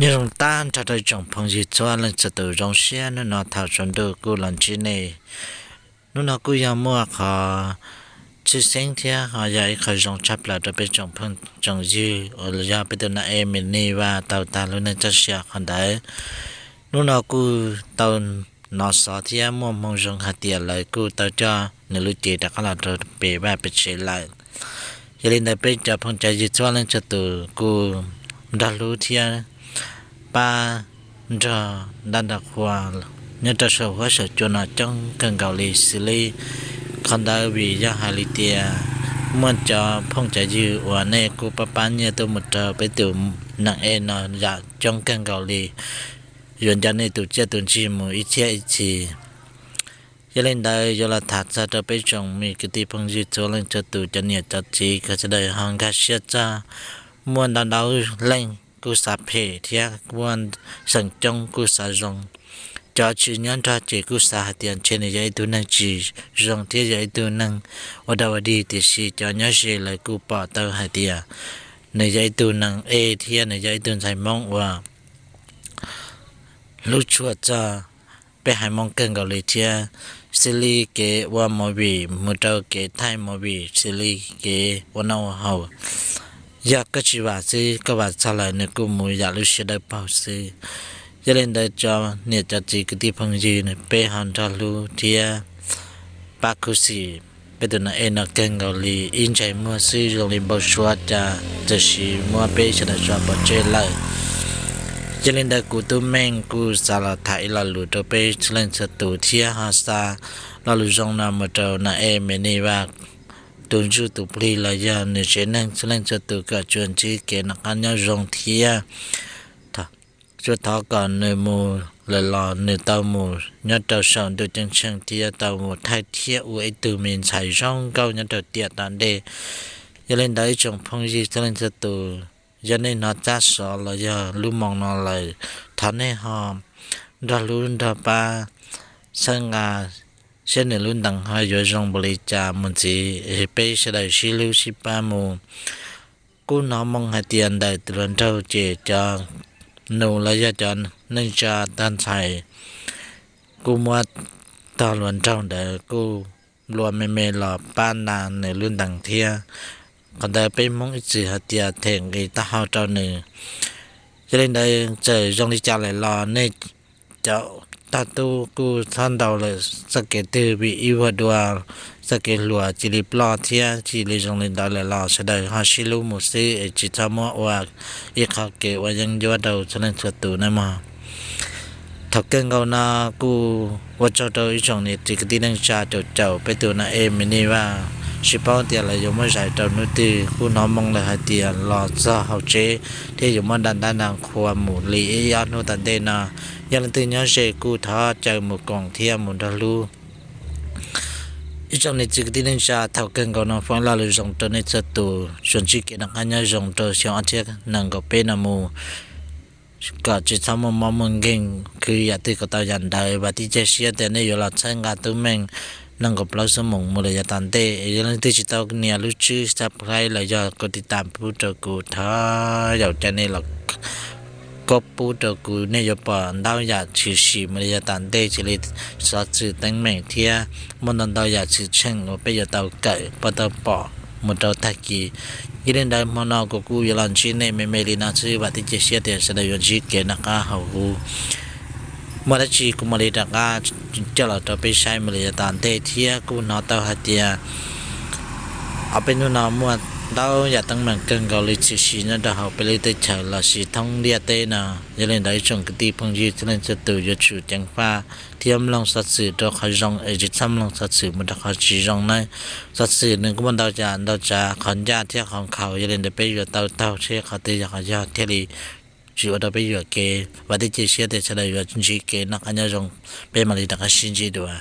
Nyob zoo tag nrho rau tsoom phooj ywg txhua leej txhua tus, zoo siab hnub no thaum tsaus ntuj kuj los ntsib nej. Hnub no kuj yog muaj qhov tshwj xeeb thiab ho yog ib qho zoo tshaj plaws rau peb tsoom phooj tsoom ywg uas yog peb tus nam ej Mini Vas tau tag lub neej txoj sia qhov ntawd. Hnub no kuj tau hnov xov thiab muaj hmoo zoo hais tias lawv kuj tau coj nws lub cev rov qab los rau pem vaj pem tsev lawm. Yog li ntawd peb cov phooj cov ywg txhua leej txhua tus kuj nrog hlub thiab pab nrog ntaj nrog qhua nyob rau saum huab saum cua no coob kawg nkaus li xws li qhov ntawd, vim yog hais li tias muaj cov phooj cov ywg uas nej kuj pab pab nyiaj tuaj mus rau peb tus nam ej no yam coob kawg nkaus li, yuav nco nej tus txiaj tus ntsig mus ib txhiab ib txhis. Yog li ntawd yuav los tham txog rau peb tsoom me kwv tij phooj ywg txhua leej txhua tus, cov niam cov txiv kom sawv daws ho nkag siab txog. Muaj ntau ntau leej kuj xav phem thiab muaj xeem coob kuj xav zoo. Cov tsis nyob nrog ces kuj xav hais tias ntshe nws yog ib tug neeg tsis zoo thiab yog ib tug neeg ua dog ua dig, tiam sis cov nyob ze lawv kuj pom tau hais tias nws yog ib tug neeg ej thiab nws yog ib tug ntxhais Hmoob uas hlub tshua txog peb haiv Hmoob kawg nkaus li thiab. Xws li kev ua movie mus rau kev thaij movie, xws li kev ua noj ua haus, yog koj tsis vam xwb, koj vam txog lawm nws kuj mus yam lub siab dawb paug xwb. Yog li ntawd cov niam cov txiv kwv tij phooj ywg, peb ho nrog hlub thiab pab khuv xim peb tus nam ej no kawg nkaus li, ib ntsais muag xwb zoo li npau suav cas txawm sis muab peb sawv daws tso pov tseg lawm. Yog li ntawd kuv Tub Meej kuj xav los tham ib lo lus rau peb txhua leej txhua tus thiab ho xa lo lus zoo no mus rau nam ej Mini Vas tus ntsuj tus plig los yog nws tsev neeg txhua leej txhua tus kom tsuas ntsib kev noj qab nyob zoo thiab tsuas thov kom nws mus lawm los nws tau mus nyob rau saum ntuj ceeb tsheej thiab tau mus thaij thiab ua ib tug me ntxhais zoo nkauj nyob rau tiam tom ntej. Yog li ntawd ib tsoom phooj ywg txhua leej txhua tus, yog nej hnov tsab xov los yog lub moo no lawm, thov nej ho nrog hlub nrog pab txhawb nqa saib nws lub ntees ho yuav zoo npaum li cas mus ntxiv, peb sawv daws sib hlub sib pab mus. Kuj hnov moo hais tias ntawm tus hluas nraug ces cov nus los yog cov neej tsa tag ntxhais kuj muab tog hluas nraug ntawd kuj nplua me me los pab nta nws lub ntees thiab. Qhov ntawd peb Hmoob ib txwm hais tias them nqi taub hau rau nws. Yog li ntawd txawm zoo li cas lawm los nej cov tog tub kuj txhob ntaus lawm txoj kev twg, vim ib vuag dua txoj kev hluas cia li ploj thiab. Cia li zoo li ntawd lawm los sawv daws ho sib hlub mus xwb es tsis txhob muab ua ib qho kev ua yeeb ncuab rau txhua leej txhua tus nawb mog. Thaum kawg nkaus no kuj ua tsaug rau ib tsoom niam txiv kwv tij neej tsa caum caum peb tus nam ej Mini Vas, tsis paub tias lawv yuav muab zais rau hnub twg, kuj hnov moo lawm hais tias los txog hauv tsev thiab yuav muab nta ntaj nta qhua mus li ib ob hnub tom ntej no. Yog leej twg nyob ze kuj thov caw mus koom thiab mus nrog hlub. Ib tsoom niam txiv kwv tij neej tsa, thaum kawg nkaus no foom ib lo lus zoo rau nej txhua tus, tsuas ntsib kev noj qab nyob zoo rau xyoo ob txhiab nees nkaum peb no mus, kom tsis txhob muaj mob muaj nkeeg, khwv yam twg kom tau yam ntawd. Vam thiab cia siab tias nej yuav los txhawb nqa Tub Meej nees nkaum plaub xuab moos mus lawm yav tom ntej. Yog leej twg tsis tau nias lub tswb subscribe los yog kov tiv tas pub rau kuv, thov yaum caw nej los kov pub rau kuv, nej yuav pom ntau yam tshwm sim mus li yav tom ntej, xws li xov xwm teeb meem thiab muaj ntau ntau yam tshwm sim uas peb yuav tau kawm pab tau pom mus rau tag kis. Yog li ntawd hmo no kuv kuj yuav los ntsib nej me me li no xwb, vam thiab cia siab tias sawv daws yuav ntsib kev noj qab haus huv. Muaj dab tsi kuv mam li rov qab coj los rau peb saib mus li yav tom ntej thiab. Kuj hnov tau hais tias ob peb hnub no muaj ntau yam teeb meem kawg nkaus li tshwm sim nyob rau hauv peb lub teb chaws los sis thoob ntiaj teb no. Yog li ntawd ib tsoom kwv tij phooj ywg txhua leej txhua tus yuav tsum ceev faj thiab mloog xov xwm rau qhov zoo es tsis txhob mloog xov xwm mus rau qhov tsis zoo nawb. Xov xwm nws kuj muaj ntau yam ntau tsav, qhov ncaj thiab qhov nkhaus, yog li ntawd peb yuav tau taug seb qhov twg yog qhov yog thiaj li tsis ua rau peb yuam kev. Vam thiab cia siab tias sawv daws yuav ntsib kev noj qab nyob zoo, peb mam li rov qab sib ntsib dua.